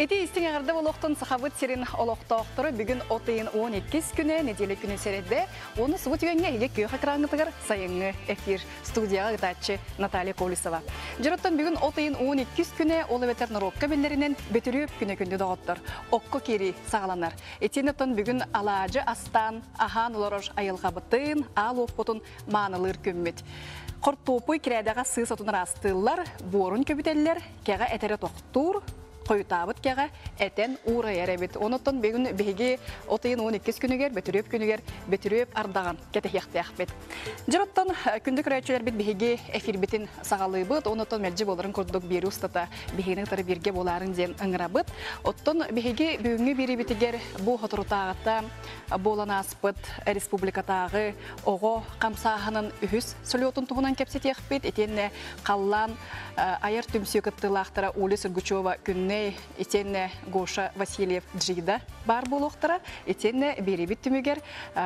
Ити истиҥ эҕэрдэ буолуохтун Сахабыт сирин олохтоохторо бүгүн от ыйын 12 күнэ нэдиэлэ күнү сэрэйдэ. Уонна субу түгэҥҥэ эһиги күөх экраҥҥытыгар сайыҥҥы эфир студияҕа ыытааччы Наталья Колесова. Дьоруттан бүгүн от ыйын 12 күнэ ол эбэтэр норуокка биллэринэн Бөтүрүөп күнэ күндү доҕоттор. Окко киирии саҕаланар. Итиэннэ бүгүн алаадьы астаан аһаан олорор айылҕабытын, аал уоппутун маанылыыр күммүт. Хортуоппуй кирээдэҕэ сыыс отун ыраастыыллар, буорун көбүтэллэр, кэҕэ этэрэ тохтуур, хойутаабыт кэҕэ этэн уурайар эбит. Онуттан бүгүн биһиги от ыйын 12 күнүгэр, Бөтүрүөп күнүгэр Бөтүрүөп ардаҕын кэтэһиэхтээхпит. Дьоруттан күндү көрөөччүлэрбит биһиги эфирбитин саҕалыыбыт. Онуттан мэлдьи буоларын курдук биэри устата биһигини кытары бииргэ буолаарын диэн ыҥырабыт. Оттон биһиги бүгүҥҥү биэриибитигэр бу соторутааҕыта буолан ааспыт республикатааҕы оҕо хамсааһынын үһүс слетун туһунан кэпсэтиэхпит. Итиэннэ халлаан айар түмсүү кыттыылаахтара Оля Сергучева Күннэй, итиэннэ Гоша Васильев Джида баар буолуохтара. Итиэннэ биэрибит түмүгэр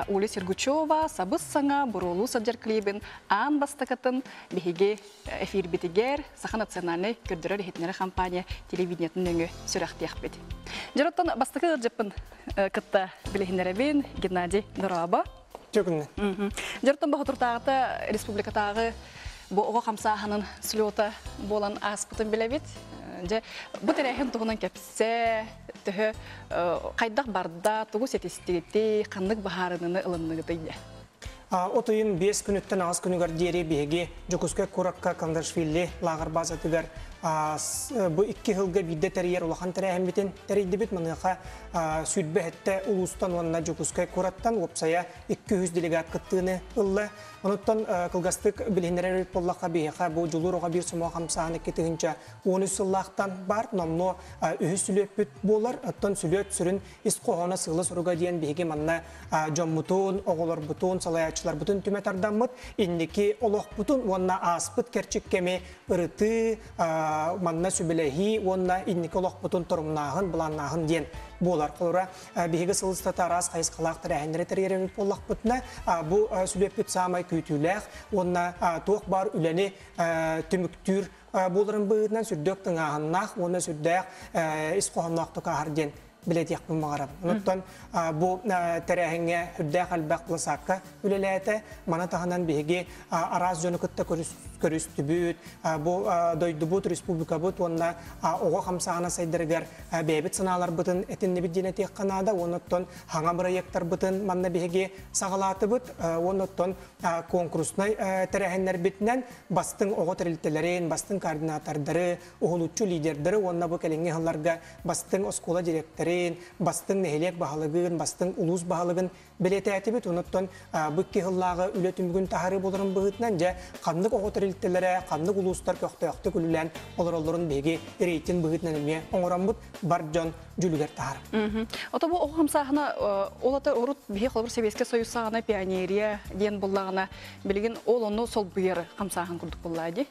Оля Сергучева сабыс-саҥа буруолуу сылдьар клибин аан бастакытын биһиги эфирбитигэр Саха национальнай көрдөрөр-иһитиннэрэр компания телевидениетын нөҥүө сүрэхтиэхпит. Дьоруттан бастакы ыалдьыппын кытта билиһиннэрэбин Геннадий Дорообо. Түгүннэ. Дьоруттан боһотуртааҕыта республикатааҕы бу оҕо хамсааһынын слета буолан ааспытын билэбит. Дьэ, бу тэрээһин туһунан кэпсээ, төһө хайдах барда, тугу ситистигитий, ханнык баһаарыныны ылынныгытый дьэ? От ыйын 5 күнүттэн 8 күнүгэр диэри биһиги Дьокуускай куоракка Кандашвили лааҕыр базатыгар бу икки сылга биирдэ тэрийэр улахан тэрээһиммитин тэрийдибит. Маныаха 27 улуустан уонна Дьокуускай куораттан уопсайа 200 делегат кыттыыны ылла. Онуттан кылгастык билиһиннэрэр буоллахха биһиэхэ бу дьулуур оҕо биир сомоҕо хамсааһын 2013 сыллаахтан бар номнуо үһүс сүлүөппүт буолар. Оттон сүлүөт сүрүн ис хоһооно сыала-соруга диэн биһиги манна дьоммутун, оҕолорбутун, салайааччыларбытын түмэ тардаммыт, инники олохпутун уонна ааспыт кэрчик кэми ырытыы, манна сүбэлэһии уонна инники олохпутун торумнааһын, былааннааһын диэн буолар. Холобура, биһиги сыл устата араас хайысхалаах тэрээһиннэри тэрийэр буоллахпытына, бу сүлүөппүт саамай күүтүүлээх уонна туох баар үлэни түмүктүүр буоларын быһыытынан сүрдээх тыҥааһыннаах уонна сүрдээх ис хоһоонноохтук ааһар диэн билэтиэхпин баҕарабын. Онуттан бу тэрээһиҥҥэ үрдээх элбэх пласакка үлэлээтэ. Маны таһынан биһиги араас дьону кытта көрүстүбүт. Бу дойдубут, республикабыт уонна оҕо хамсааһына сайдарыгар бэйэбит санааларбытын этиннибит диэн этиэххэ наада. Уонна оттон хаҥа бырайыактарбытын манна биһиги саҕалаатыбыт. Уонна оттон конкурснай тэрээһиннэрбитинэн бастыҥ оҕо тэрилтэлэрин, бастыҥ координатордары, уһулуччу лидердары уонна бу кэлиҥҥи сылларга бастыҥ оскуола дириэктэрин, бастыҥ нэһилиэк баһылыгын, бастыҥ улуус баһылыгын бэлиэтээтибит. Онуттан бу икки сыллааҕы үлэ түмүгүн таһаарыы буоларын быһыытынан, дьэ, ханнык оҕо тэрилтэлэрэ, ханнык улуустар көхтөөхтүк үлэлээн олороллорун биһиги рейтинг быһыытынан эмиэ оҥороммут бар дьон дьүлүгэр таһаар. Ото бу оҕо хамсааһына ол ата урут биһи холобур Сэбиэскэй Союз саҕана пионерия диэн буллаҕына билигин ол ону солбуйар хамсааһын курдук буллаа дии.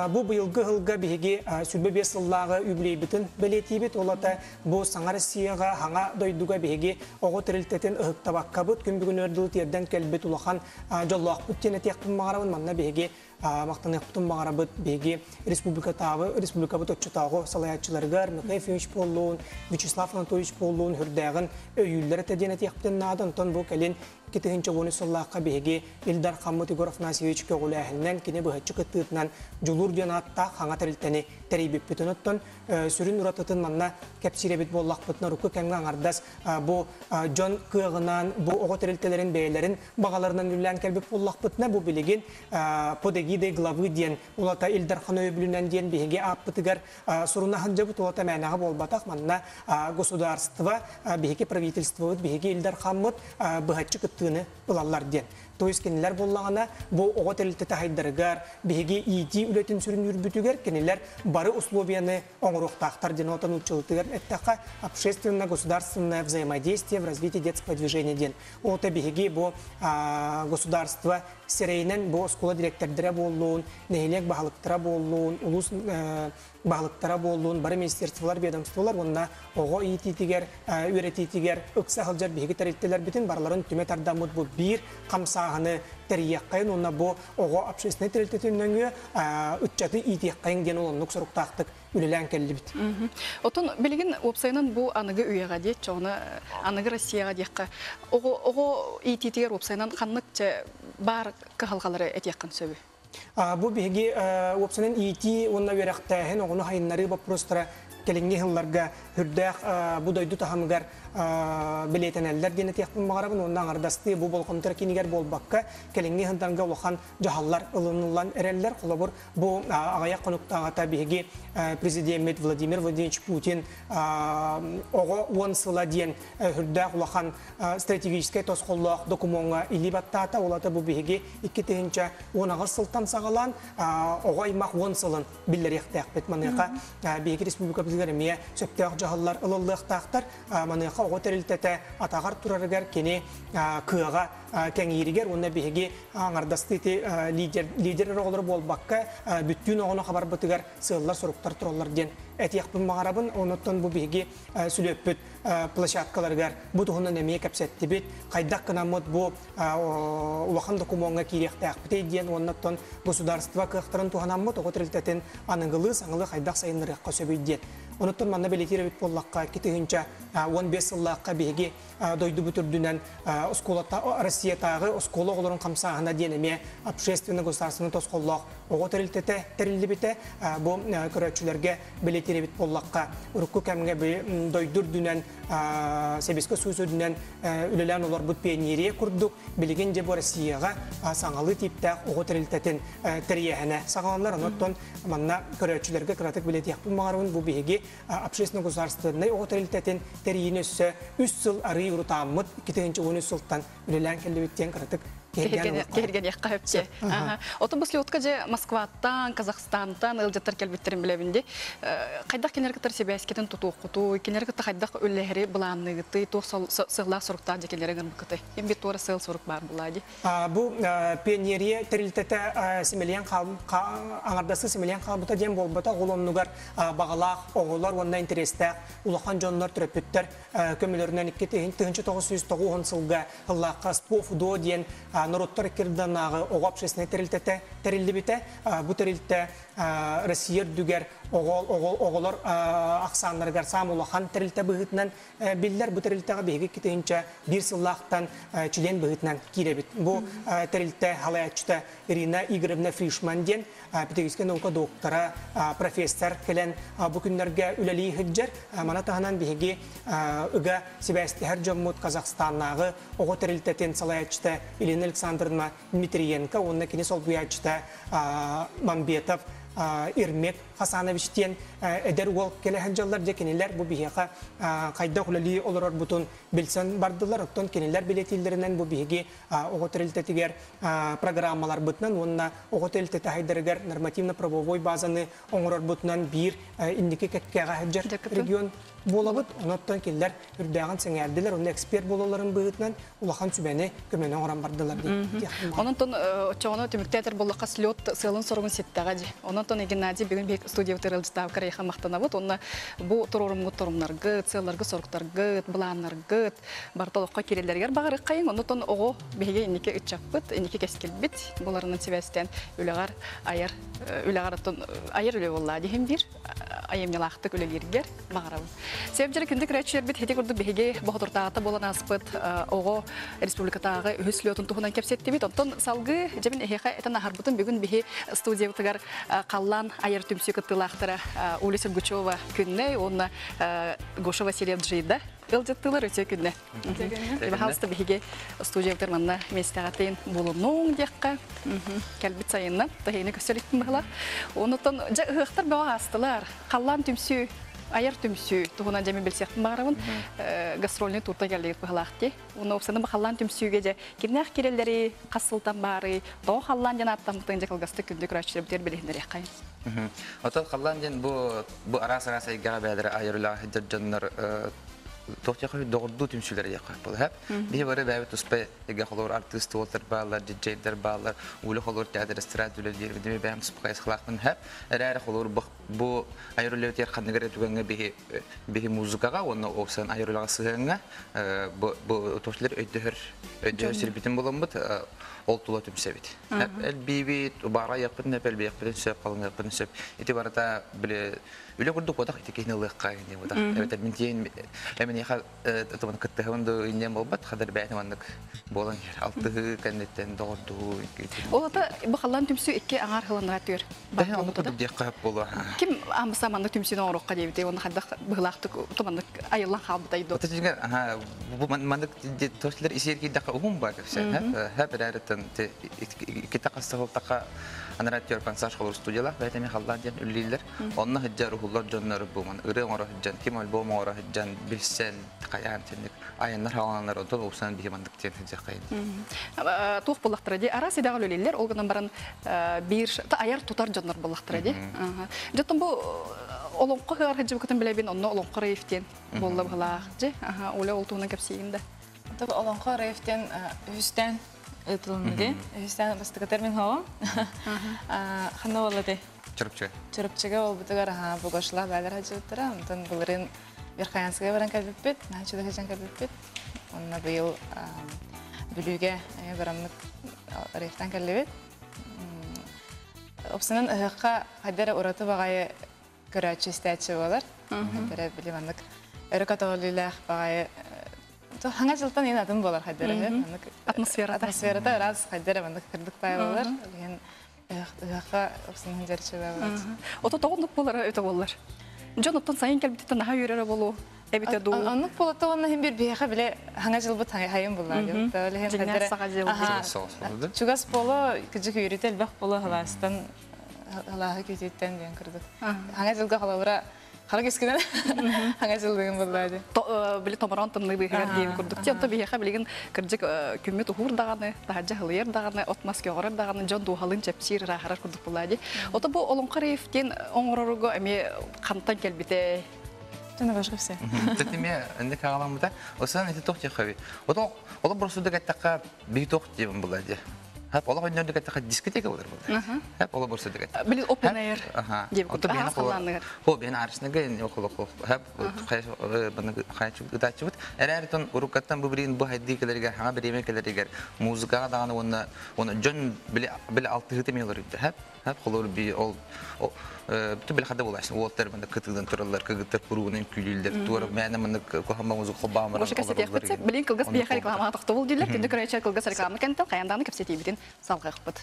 Бу быйылгы сылга биһиги 25 сыллааҕы юбилейбытын бэлиэтиибит. Ол ата бу саҥа Россияҕа, хаҥа дойдуга биһиги оҕо тэрилтэтин ыһыктабаккабыт, күн бүгүн өр дылы тиэрдэн кэлбит улахан дьоллоохпут диэн этиэхпин баҕарабын. Манна биһиги махтаныахпытын баҕарабыт. Биһиги республикатааҕы, республикабыт оччотооҕу салайааччыларыгар Михаил Ефимович буоллун, Вячеслав Анатольевич буоллун үрдээҕин өйүүллэр этэ диэн этиэхпитин наада. Онтон бу кэлин 2010 сыллаахха биһиги Ил Дархаммыт Егор Афанасьевич көҕүлээһининэн, кини быһаччы кыттыытынан Дьулуур диэн ааттаах хаҥа тэрилтэни тэрийбиппит. Оттон сүрүн уратытын манна кэпсиир эбит буоллахпытына, урукку кэмҥэ аҥардас бу дьон кыаҕынан, бу оҕо тэрилтэлэрин бэйэлэрин баҕаларынан үлэлээн кэлбит буоллахпытына, бу билигин под эгидой главы диэн улата Ил Дархан өйөбүлүнэн диэн биһиги ааппытыгар суруна сылдьабыт улата мээнэҕэ буолбатах. Манна государство, биһиги правительствобыт, биһиги Ил Дархаммыт быһаччы кыттыыны ылаллар диэн. То есть кинилэр буоллаҕына бу оҕо тэрилтэтэ хайдарыгар, биһиги иитии үлэтин сүрүннүүрбүтүгэр кинилэр бары условияны оҥоруохтаахтар диэн отон нууччалытыгар эттэххэ общественно-государственное взаимодействие в развитии детского движения диэн. Ота биһиги бу государство сирэйинэн бу оскуола директордара буоллун, нэһилиэк баһылыктара буоллун, улуус баһылыктара буоллун, бары министерстволар, ведомстволар уонна оҕо иитиитигэр, үөрэтиитигэр ыкса сылдьар биһиги тэрилтэлэрбитин барыларын түмэ тардаммыт бу биир хамсааһыны тэрийиэххэйин уонна бу оҕо общественнай тэрилтэтин нөҥүө ыччаты иитиэххэйин диэн олоннук соруктаахтык үлэлээн кэллибит. Отон билигин уопсайынан бу аныгы үйэҕэ диэт, чоҕуна аныгы Россияҕа диэххэ, оҕо иитиитигэр уопсайынан ханнык баар кыһалҕалары этиэххин сөбүй? Бу биһиги уопсайынан иитии уонна үөрэхтээһин, оҕону хайыннарыы боппуруостара кэлиҥҥи сылларга үрдээх бу дойду таһымыгар билиэтэнэллэр диэн этиэхпин баҕарабын уонна аҥардастыы бу болҕомто кинигэр буолбакка, кэлиҥҥи сылларга улахан дьаһаллар ылыныллан эрэллэр. Холобур, бу аҕыйах хонуктааҕыта биһиги президеммит Владимир Владимирович Путин оҕо 10 сыла диэн үрдээх улахан стратегическай тосхоллоох докумуоҥҥа илии баттаата. Ол аата бу биһиги 2018 сылтан саҕалаан оҕо аймах 10 сылын биллэриэхтээхпит. Маныаха биһиги республикабытыгар эмиэ сөптөөх дьаһаллар ылыллыахтаахтар. Маныаха оҕо тэрилтэтэ атаҕар турарыгар кини кыаҕа кэҥииригэр уонна биһиги аҥардастыы ити лидер лидер оҕолору буолбакка бүттүүн оҕону хабарбытыгар сыаллар-соруктар тураллар диэн этиэхпин баҕарабын. Онуттан бу биһиги сүлүөппүт площадкаларыгар бу туһунан эмиэ кэпсэттибит. Хайдах гынаммыт бу улахан докумуоҥҥа киириэхтээхпитий диэн уоннаттан государство кыахтарын туһанаммыт оҕо тэрилтэтин аныгылыы саҥалыы хайдах сайыннарыахха сөбүй диэн. Онуттан манна бэлиэтиир эбит буоллахха 2015 сыллаахха биһиги дойдубут үрдүнэн оскуолата Россиятааҕы оскуола оҕолорун хамсааһына диэн эмиэ общественно-государственный тосхоллоох оҕо тэрилтэтэ тэриллибитэ. Бу көрөөччүлэргэ бэлиэтиир эбит буоллахха, урукку кэмҥэ дойду үрдүнэн Сэбиэскэй Союз үрдүнэн үлэлээн олорбут пионерия курдук билигин дьэ бу Россияҕа саҥалыы тииптээх оҕо тэрилтэтин тэрийээһинэ саҕаланар. Онон манна көрөөччүлэргэ кыратык билэтиэхпин баҕарабын, бу биһиги общественно-государственнай оҕо тэрилтэтин тэрийиини өссө 3 сыл арыы урутааммыт 2013 сылтан үлэлээн кэллибит диэн кыратык киһиргэниэххэ сөпче. Отон бу слетка же Москваттан, Казахстантан ыалдьыттар кэлбиттерин билэбин ди. Хайдах кинилэр кытары сибээскитин тутуоххутуй, кинилэр кытта хайдах үллэһэри былаанныгыты, туох сыаллаах соруктаах же кинилэри ыҥырбыккыты. Им бит туора сыал сорук баар булаа ди. Бу пионерия тэрилтэтэ симэлийэн аҥардасы симэлийэн хаалбыта диэн буолбата, ол оннугар баҕалаах оҕолор уонна интэриэстээх улахан дьоннор төрөппүттэр көмөлөрүнэн 1990 сылга ыллаахха СПОФДО диэн норуоттар иккирданааҕы оҕо общественнай тэрилтэтэ тэриллибитэ. Бу тэрилтэ Россия үрдүгэр оҕолор ахсааннарыгар саам улахан тэрилтэ быһыытынан биллэр. Бу тэрилтэҕэ биһиги 2001 сыллаахтан член быһыытынан киирэбит. Бу тэрилтэ халаяччыта Ирина Игоревна Фришман диэн педагогическай наука доктора, профессор кэлэн бу күннэргэ үлэлии сылдьар. Мана таһынан биһиги ыга сибээстэһэр дьоммут Казахстаннааҕы оҕо тэрилтэтин салаяччыта Елена Александровна Дмитриенко уонна кини солбуйааччыта Мамбетов Ирмек Хасанович диэн эдэр уол кэлэ сылдьаллар. Дьэ кинилэр бу биһиэхэ хайдах үлэлии олорорбутун билсэн бардылар. Оттон кинилэр билэтииллэринэн бу биһиги оҕо тэрилтэтигэр программаларбытынан уонна оҕо тэрилтэтэ хайдарыгар нормативно-правовой базаны оҥорорбутунан биир инники кэккэҕэ сылдьар регион буолабыт. Онуттан кинилэр үрдээҕин сэҥээрдилэр, онно эксперт буолалларын быһыытынан улахан сүбэни, көмөнү оҥорон бардылар диэн. Онон оччоҕону түмүктээтэр буоллахха слет сыалын соругун ситтэҕэ дии. Онон Геннадий бүгүн биһик студиябытыгар ыалдьыттаабыккар эйиэхэ махтанабыт. Онно бу туруоруммут торумнаргыт, сыалларгыт, соруктаргыт, былааннаргыт барыта олоххо киирэллэригэр баҕарыаххайыҥ. Оннуттан оҕо биһиги инники ыччаппыт, инники кэскилбит буларынан сибээстээн үлэҕэр айар үлэҕэр оттон айар үлэ буоллаа диһин биир айымньылаахтык үлэлииргэр баҕарабын. Сөп күндү көрөөччүлэрбит ити курдук биһиги боһотуртааҕыта буолан ааспыт оҕо республикатааҕы үһүс слетун туһунан кэпсэттибит. Оттон салгыы дьэбин эһиэхэ этэн аһарбытын бүгүн биһи студиябытыгар Халлаан айар түмсүү кыттыылаахтара Уля Сергучева күннэй уонна Гоша Васильев Джида ыалдьыттыылар өтө күннэ. Пожалуйста, биһиги студиябытыгар манна миэстэҕэтин булунуҥ диэххэ кэлбит сайынна таһыйны көсөлүктүн баһылаах. Онутан дьэ ыһыахтар бөҕө аастылар. Халлаан түмсүү айар түмсүү туһунан дьэми билсиэхпин баҕарабын. Гастрольный турта кэллигит баһылаах дии. Уонна уопсайынан халлаан түмсүүгэ дьэ кимнээх кирэллэри, хас сылтан баары, тоҕо халлаан диэн ааттаммытын дьэ кылгастык күндү көрөөччүлэрбитигэр билиһиннэриэххэ. Отон халлаан диэн бу араас-араас эйгэҕэ бэйэлэрэ айар үлэҕэ сылдьар дьоннор туох диэххэ доҕордуу түмсүүлэр диэххэ буолар. Биһи бары бэйэбит туспа эйгэ холуур артыыс уолтар бааллар, диджейдэр бааллар, Уля холуур театр эстрада үлэлиир, бэйэм туспа хайысхалаахпын хэп. Эрээри холуур Бу айар үлэбитигэр ханнык эрэ түгэҥҥэ биһи биһи музыкаҕа уонна уопсайынан айар үлэҕэ сыһыаҥҥа бу бу туохтулар өйдөһөр өйдөһөр сирбитин буламмыт ол тула түмсэбит. Элбиибит, убаара айыахпытын сөп, элбиэхпитин сөп, халыҥыахпытын сөп. Ити барыта били үлэ курдук буотах ити киһини ылыахха диэн буотах. Эбэтэр мин тиийэн эминиэхэ туман кыттыһабын да инньэн буолбат, хадыр бэйэтин маннык буолан иһэр. Алтыһыы кэнниттэн доҕордуһуу. Ол ата бу халлаан түмсүү икки аҥаар хыланнара түөр. Дэһин оннук курдук диэххэ сөп буолуо. Ким амса маннык түмсүүнү оҥоруохха диэбитий уонна хайдах быһыылаахтык туманнык айыллан хаалбытай дуо? Ата дьиҥэр аха бу маннык тосилер исиэр киирдэххэ уһун баар кэпсээн хэп эрээриттэн иккитэ хаста сылтахха анараа түөр пансаж холор студиялаах бэйэтэ эмиэ халлаан диэн үллииллэр. Онно сылдьар уһуллар дьоннор бу ман ырыа оҥоро сылдьан ким альбом оҥоро сылдьан билсэн хайаан синник айаннар хааланнар онтон уопсанан биһи маннык диэн сылдьаххайын. Туох буоллахтара дии араас идэҕэ үлэлииллэр ол гынан баран биир айар тутар дьоннор буоллахтара дии. Дьоттон бу олоҥхо ыһыаҕар сылдьыбыккытын билэбин онно олоҥхо рейв диэн буолла быһылаах дьи. Оля ол туһунан кэпсиигин да. Олоҥхо рейв диэн үһүстээн ыытылынна дии. Үһүстээн бастакытар мин хоҕум. Ханна буолла дии? Чурапчыга. Чурапчыга буолбутугар аһаа Бугошлаах баалар сылдьыбыттара. Онтон былырыын Верхоянскайга баран кэлбиппит, наһаа үчүгэй сылдьан кэлбиппит. Онно быйыл Бүлүүгэ эмиэ бараммыт рейфтан кэллибит. Опсанан ыһыахха хайда эрэ ураты баҕайы көрөөччү истээччи буолар. Хайда эрэ били маннык өрө көтөҕүлүүлээх баҕайы хаҥа дьылтан иһин атын буолар хайда эрэ маннык атмосферата атмосферата ыраас хайда эрэ маннык кырдык баай буолар. Иһин ыһыахха ыксынын дьэрчилэбит. Ото тоҕо оннук буолара өтө буоллар. Дьон оттон сайын кэлбититтэн наһаа үөрэрэ буолуо эбитэ дуу. Оннук буолата уонна иһин биир биһиэхэ биле хаҥа дьылбыт хайын буллаа диэбит. Саха дьыл. Чугас боло кыжык үөрүтэ элбэх боло халаастан халааһы күүтүттэн диэн курдук. Хаҥа дьылга холобура Хара кескинен хаҥа сылдыгын буллаады. Били томороон тымныы быыһыгар диэн курдук. Ти онто биһиэхэ билигин кырдьык күммүт уһуур даҕаны, таһырдьа хылыйар даҕаны, от-мас көҕөрөр даҕаны, дьон дууһалыын чэпчиир, ырааһырар курдук буллаа дии. Ото бу Олоҥхо рейв диэн оҥорорго эмиэ хантан кэлбитэ? Түнэ башка все. Тэтиме инник хагаламмыта. Осан ити тох тиэхэби. Ото олох борсудук эттэххэ биһи тох диэбин булла дии. Хап олох өннөрдүк эттэххэ дискотека болар буолар. Хап олох борсудук эттэххэ. Били open air. Диэбит Ото биһиэн хол биһиэн арысныга охол охол хап ытааччыбыт. Эрээр уруккаттан бу бирин бу хайдыы кэлэригэр хаҥа бириэмэ кэлэригэр музыкаҕа даҕаны уонна уонна дьон били били алтыһыыта эмиэ олорор хап хап холор би ол бүтүн били хада буласын уолтар мында кытыынан тураллар кыгыттар куруунан күлүүллэр туора мээнэ маннык куһаҕан музыка холбаамар Гоша кэпсэтиэхпит билин кылгас биһиэхэ рекламаҕа тохтобул дииллэр күндү көрөөччү кылгас реклама кэнтэн хайаан даҕаны кэпсэтиибитин салҕыахпыт.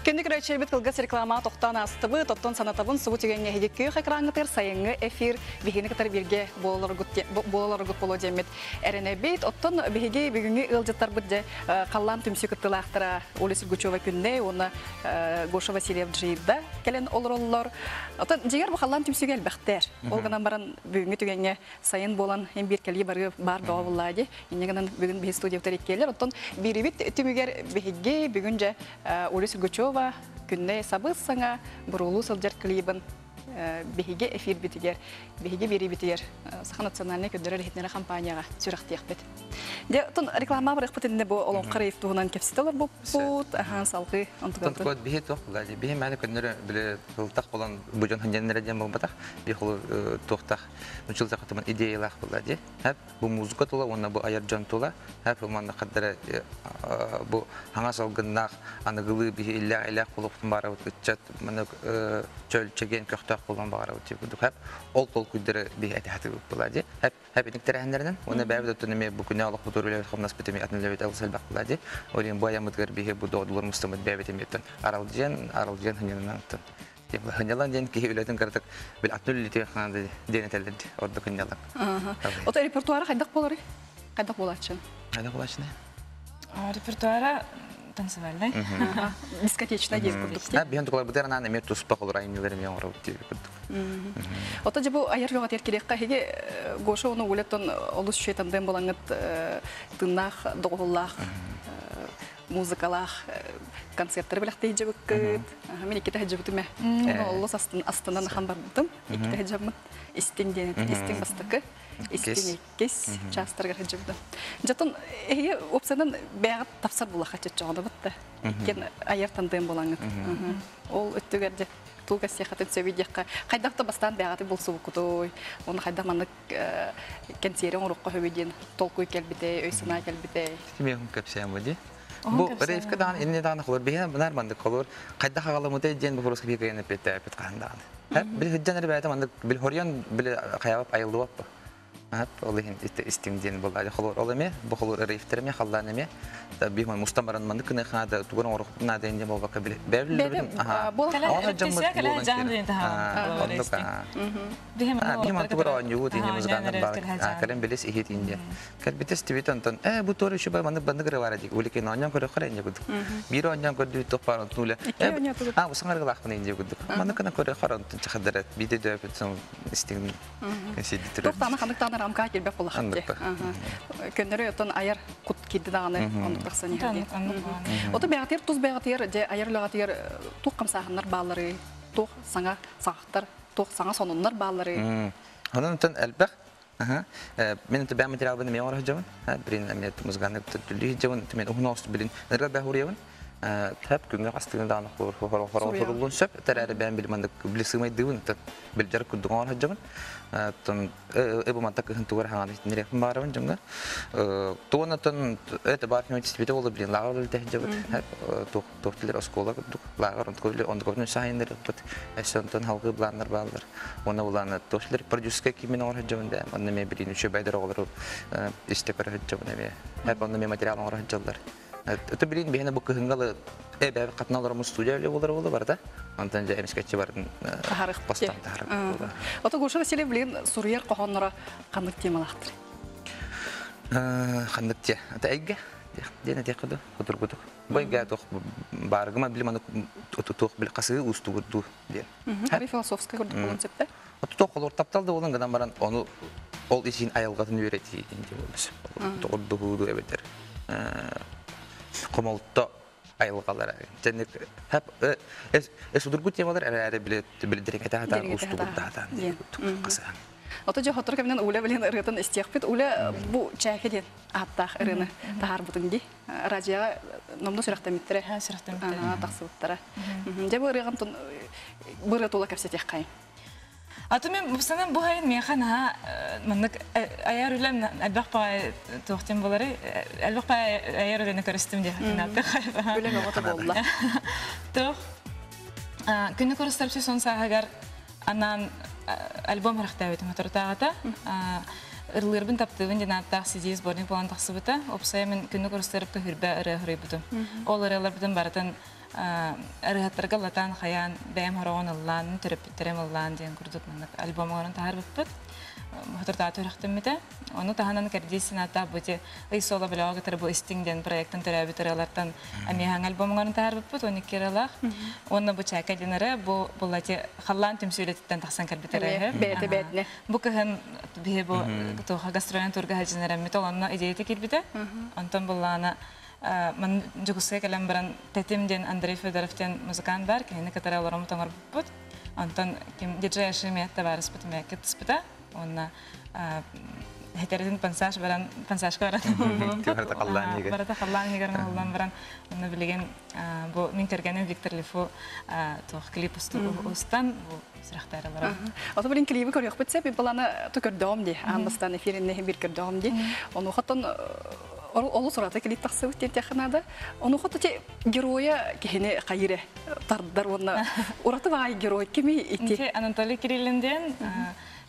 Күндү көрөөччүлэрбит кылгас реклама тохтоон аастыбыт, оттон санатабын субу түгэҥҥэ эһиги күөх экраҥҥытыгар сайыҥҥы эфир биһигини кытары бииргэ буолаларгыт буолуо диэммит эрэнэбит. Оттон биһиги бүгүҥҥү ыалдьыттарбыт дьэ халлаан түмсүү кыттыылаахтара Оля Сергучева Күннэй уонна Гоша Васильев Джида кэлэн олороллор. Оттон дьиҥэр бу халлаан түмсүүгэ элбэхтэр. Ол гынан баран бүгүҥҥү түгэҥҥэ сайын буолан эн биир кэлии барыы баар бөҕө буоллаа дии. Инньэ гынан бүгүн биһи студиябытыгар иккиэлэр. Оттон биирибит түмүгэр биһиги бүгүн дьэ Оля Сергучева күннэй сабыс саҥа буруулуу сылдьар клибын биһиги эфирбитигэр, биһиги биэриибитигэр Саха национальнай көрдөрөр иһитиннэрэр компанияҕа сүрэхтиэхпит. Дьэ, оттон реклама барыахпыт иннинэ бу Олоҥхо рейв туһунан кэпсэтэ олорбуппут. Аһаан салҕыы онтугар. Биһи туох биһи мээнэ көннөрү били тылтах болон бу дьон ханньаннара диэн буолбатах. Би холу туохтах учул сахатыман идеялаах була ди. Хап бу музыка тула уонна бу айар дьон тула. Хап манна хаддара бу хаҥас алгыннаах аныгылыы биһи иллээх илээх болуохтун баарабыт ыччат маны чөл чэгиэн көхтөөх болуон баҕарабыт дип курдук хап ол толкуйдары биһи этиһатыбыт була ди. Хап хап итик тэрээһиннэринэн уонна бэйэбит оттон эмиэ бу күнэ олохпутугар үлэбит хамнаспыт эмиэ атын үлэбит алыс элбэх була ди. Ол иһин бу айаммытыгар биһи бу доодулар мустаммыт бэйэбит эмиэттэн аралдьыйан аралдьыйан хынньанан Хынньалан диэн киһи үлэтин кыратык бил атын үлэтигэр ханаада диэн этэллэр ордук хынньалан. Ото репертуара хайдах буоларый? Хайдах буолааччын? Хайдах буолааччын? Репертуара танцевальный. Дискотечный диэн курдук. Да, биһэн тукулар анаан эмиэ туспа холур айымньылар эмиэ оҥоробут диэн курдук. Ото же бу айар лөҕө тиэркилиэххэ эһиги Гоша уну улеттон олус үчүгэй тандем булаҥҥыт тыыннаах доҕуһуллаах музыкалаах. концерттары билэхтии дьыбыккыт. Мин иккитэ сылдьыбытым ээ. Ону олус астынан ахан барбытым. Иккитэ сылдьаммыт истиҥ диэн истиҥ бастакы, истиҥ иккис чаастарыгар сылдьыбытым. Дьотон эһиги уопсайынан бэйэҕит тапсар булахха чоччоҕуна бытта. Иккиэн айар тандем буолаҥҥыт. Ол өттүгэр дьэ туга сиэхэтин сөбүй диэххэ хайдах да бастаан бэйэҕитин булсубуккутуй, уонна хайдах маннык кэнсиэри оҥоруохха сөбүй диэн толкуй кэлбитэй, өй-санаа кэлбитэй. Кимиэхин кэпсээн бу дии. Бу рейвка даҕаны инни даҕаны холор биһиэнэ бынар маннык холор хайдах аҕаламытай диэн боппуруоска биир кыайан эппиэттээбиппит хаһан даҕаны. Били сылдьан эрэ бэйэтэ маннык били хоруйан били хайаабап айыллыбаппа. Ол иһин истиҥ диэн буолла. Холор ол эмиэ, бу холор рейвтер эмиэ, халлаан эмиэ. Биир мустан баран маннык гыныахха наада, тугун оҥоруохпут наада диэн буолбакка били бэйэбит Онно дьоммут буолан Оннук Биһим антугар оонньуубут инде музыканнар баар. Кэлэн билис иһит инде. Кэлбитес тибит онтон э бу туора үчүгэй маннык баннык ыры баар дик. Уликин оонньоон көрөххөр инде кудук. Биир оонньоон көрдүү туох баар онтун уле. А бу саҥаргылаахпын инде кудук. Маннык гына көрөххөр онтун чахадара биде дөпүт сон истиҥ Туох даҕаны ханнык даҕаны рамка киирбэт буоллаххыт дии. Көннөрү оттон айар кут киирди даҕаны оннук тахсан иһэр дии. Ото бэҕэтигэр тус бэҕэтигэр дьэ айар үлэҕитигэр туох хамсааһыннар баалларый, туох саҥа саҕахтар, туох саҥа сонуннар баалларый? Онон онтон элбэх. Мин бэйэм материалбын эмиэ оҥоро сылдьабын. Билин эмиэ музыкальный түллүү сылдьабын. Мен уһун оҕус билин ырга бэһ уруйабын. Тэп күҥҥэ хастыгын даҕаны хороллун сөп. Тэрээри бэйэм били маннык били сыымайдыыбын. Билдэр курдук оҥоро сылдьабын. Оттон ыбы манта кыһын тугар хаҥан иһитиннэриэхпин баарабын дьоҥҥо. Туонатан это бар кимитистибите болу билин лааҕыр үлэтэ сылдьабыт. Туох тилер оскуола курдук лааҕыр онтукобутун саайыннарыппыт. Өссө онтон халгыы былааннар бааллар. Уонна былаана туох тилер продюсерскай кимин оҥоро сылдьабын да. Онно эмиэ билин үчүгэйдэр оҕолору истэ көрө сылдьабын эмиэ. Хеп онно эмиэ материал оҥоро сылдьаллар. Ото билин биһиэнэ бу кыһыҥҥы эбээ хатына олороммут студия үлэ буолар буолла барыта. Онтон дьэ эмискэччи барын постан таһарык буолла. Ото Гоша Васильев билин суруйар хоһоонноро ханнык темалаахтар? Ханнык те? Ата эйгэ диэн этиэххэ дуу, хотургутук. Бу эйгэ туох бааргыма били маны туох били хасыы уустугурдуу диэн. Ари философскай курдук буолуон сөптө. Туох олор таптал да буолан гынан баран ону ол исин айылҕатын үөрэтии диэн буолбус. Тоҕурдуһууду эбэтэр хомолто айылҕалара. Дьэнник хап эс судургу темалар эрээри биле билдирикете хатаан устугурдаатаан диэн касаан. Ото дьэ хотору кэминэн Уля билин ырыатын истиэхпит. Уля бу чээхи диэн ааттаах ырыаны таһаарбытын дии. Радиоҕа номну сүрэхтэммиттэрэ. Сүрэхтэммиттэрэ. Тахсыбыттара. Дьэ бу ырыаҕын бу ырыа тула кэпсэтиэххэйин. Аты мен санам бу хайын миэхэ наһаа маннык айар үлэм элбэх баҕайы туох диэн буоларый элбэх баҕайы айар үлэни көрүстүм диэххэ Үлэм оҕото буолла. Туох күнү көрүстэрчи сон сааһыгар анаан альбом харахтаабытым соторутааҕыта ырылыырбын таптыыбын диэн ааттаах CD сборник буолан тахсыбыта. Уопсайа мин күнү көрүстэрипкэ хүрбэ ырыа суруйбутум. Ол ырыаларбытын барытын ырыһаттарга ыллатаан хайаан бэйэм хороҕон ыллаан, төрөппүттэрим ыллаан диэн курдук маннык альбом оҥорон таһаарбыппыт. Соторутааҕыта үрэхтэммитэ. Ону таһынан Кэрдиис Сената бу ый суола бөлөҕө кытары бу истиҥ диэн проектын төрөөбүт ырыалартан эмиэ хаҥа альбом оҥорон таһаарбыппыт 12 ырыалаах. Уонна бу Чээкэ диэн ырыа бу буллати халлаан түмсүүлэтиттэн тахсан кэлбит ырыа. Бэйэтэ бэйэтинэ. Бу кыһын биһи бу туоха гастролен турга сылдьан ол онно идеята киирбитэ. Онтон буллаана ман Дьокуускайга кэлэн баран Тэтим диэн Андрей Федоров диэн музыкант бар, кинини кытары олороммут оҥорбуппут. Онтон ким диджей Ашимия табаарыспыт эмиэ кыттыспыта. Уонна хетеритин пансаж баран пансажка баран барыта халлаан иһигэр барыта халлаан иһигэр оҥоһуллан баран онно билигин бу мин кэргэним Виктор Лифу туох клип устан бу сүрэхтээр олорор. Ото билин клиби көрүөхпүт сеп баланы ту көрдөҕүм дии. Аан бастаан эфиринне бир көрдөҕүм дии. Ону хотон олус ураты клип тахсыбыт диэн тиэхэ Ону хото те героя киһини хайыре тардар уонна ураты баай герой кими ити? Анатолий Кириллин диэн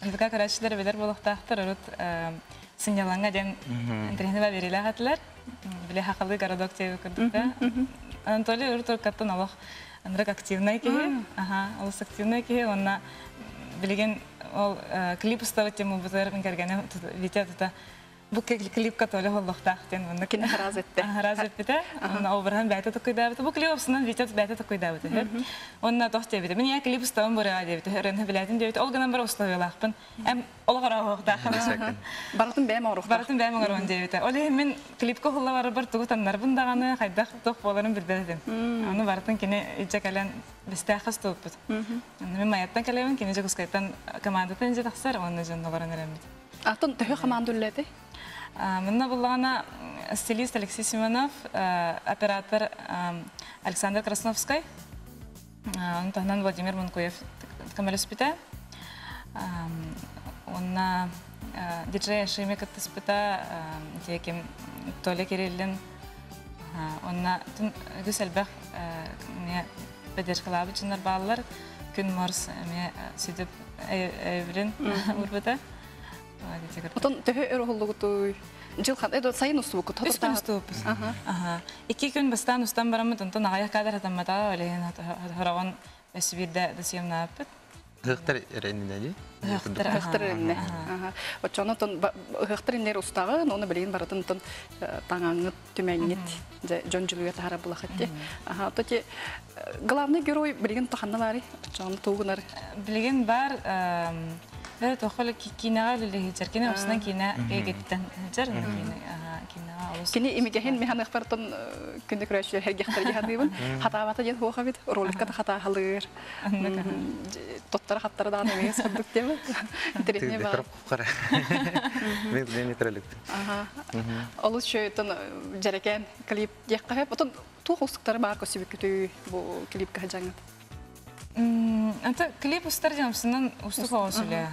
НВК көрөөччүлэр билэр буолуохтаахтар урут сынньалаҥҥа диэн интэриэһинэй биэриилээх этилэр. Били хахалыы городок диэби курдук Анатолий урут уруккаттан олох ынырык активнай киһи. Аха, олус активнай киһи уонна билигин ол клип устабыт тема бутар мин кэргэним Витя тута. Бу клипка Толя холлохтаахтен онно Кини хараз этте. Хараз эппите. Онно обраһын бәйті токуйдаабыт. Бу клип опсунан видео бәйті токуйдаабыт. Онна тох дебит. Мен я клип устабын бурага дебит. Өрөн билетин дебит. Ол гынан бар условиялаахпын. Эм олоҕор оҕохтаахын. Барытын бэйэм оҥоруохтаах. Барытын бэйэм оҥоруон диэбитэ. Ол иһин мин клипка уһулла барарбар тугу таннарбын даҕаны, хайдах туох буоларын билбэт этим. Ону барытын кини илдьэ кэлэн бэстээххэ устубуппут. Онно мин Майаттан кэлэбин, кини Дьокуускайтан командатын илдьэ тахсар уонна дьон олорон эрэммит. Атын төһө команда үлэлээтэ? Манна буллаҕына стилист Алексей Семенов, оператор Александр Красновскай, Ону таһынан Владимир Мункуев көмөлөспүтэ. Уонна диджей Ашими кыттыспыта, ким Толя Кириллин. Уонна үгүс элбэх поддержкалаабыт дьоннор бааллар. Күн Морс эмиэ сүдүп өйөбүлүн уурбута. Отон төһө өр уһуллугутуй? Жыл хан эдо сайын устубуккут. Үс күн устубуппут. Аха. Икки күн бастаан устан бараммыт, онтон аҕыйах кадр хатаммата, олehen хороҕон өссө биирдэ да съемнааппыт. Ыһыктар эрэннэ дии. Ыһыктар Ыһыктар эрэннэ. Оччону тон ыһыктар иннер устаҕын, оны билигин барытын тон таҥаҥҥыт, түмэҥҥит, дьон дьүлүгэ таһара булахатти. Аха, тоти главный герой билигин тоханна баары? Оччону тугунар. Билигин бар бары тохол киинэҕэ үлэлэһиджэр. Кини опсунан киинэ эйгэтиттэн сылдьар. Киинэҕэ олус Кини имигэһин механыхпартан күндү көрөөччүлэр хергехтер дьаһаныыбын. Хатаабата диэн хуоха бит, роликка да хатаахалыыр. Тоттара хаттара даҕаны эмиэ сырдык диэбит. Интереснее бар. Аха. Олус шөйтөн дьэрэкээн клип диэххэ. Потом туох устуктары баар көсүбүккүтүй бу клипка хадьаҥҥыт? Ата клип устар диэн устук оҕус үлэ.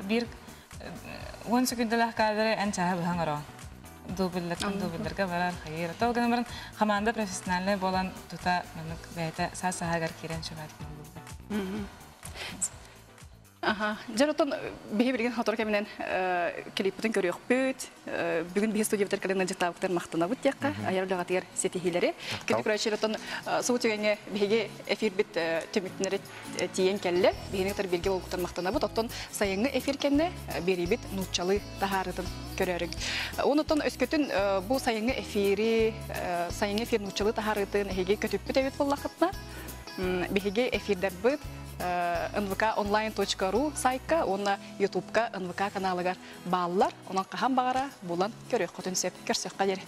Биир 10 секундалаах кадры эн чаһы быһаң оро. Дубльларга барар хайыр. Тол гынан баран команда профессиональный болан тута маннык бэйэтэ саас саһагар киирэн шөбәт. Аха. Дьэр отон биһи билигин хотор кэминэн клиппытын көрүөхпүт. Бүгүн биһи студиябытар кэлэн ыдьыттаабыттар махтанабыт диэххэ. Айар үлэҕэтигэр ситиһиилэри. Күндү көрөөччүлэр отон суу түгэҥҥэ биһиги эфирбит түмүктэнэри тиийэн кэллэ. Биһини кытары бииргэ буолбуттар махтанабыт. Оттон сайыҥҥы эфир кэннэ биэриибит нууччалыы таһаарытын көрөрүҥ. Онутон өскөтүн бу сайыҥҥы эфири, сайыҥҥы эфир нууччалыы таһаарытын эһиги көтүппүт эбит буоллахытына, биһиги эфирдэрбит nvkonline.ru сайтка уонна ютубка НВК каналыгар бааллар. Онон хаһан баҕара булан көрүөххүтүн сөп. Көрсөххө диэри.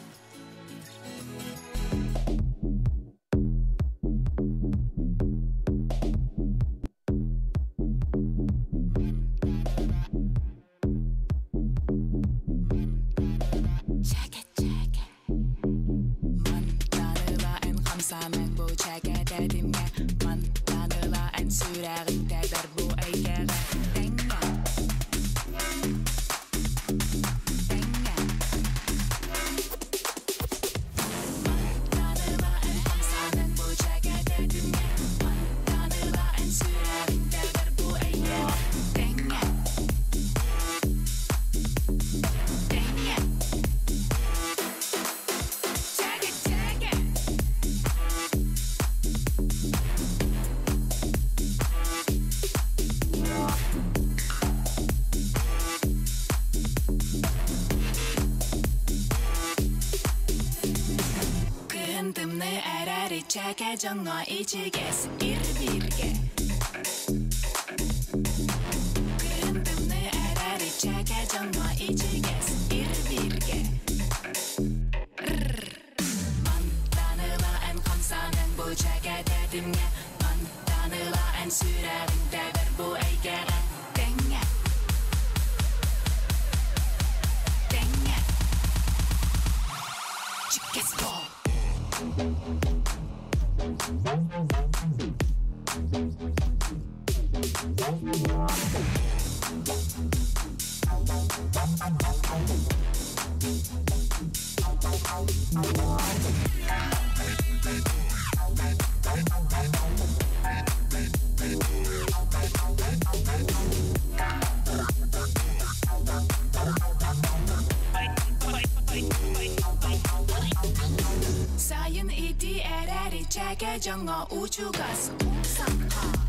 Чәкә жаңа ичегес ир-бирге. Кындымны әрәри чәкә жаңа ичегес ир-бирге. Мантаныла ән қамсаның бу чәкә тәтімге. Мантаныла ән сүрәғін тәбір бу әйкәғә. Тәңгә. Тәңгә. Чиккес бол. Сайын иди әрәри чәкә жаңа учугас умсанха.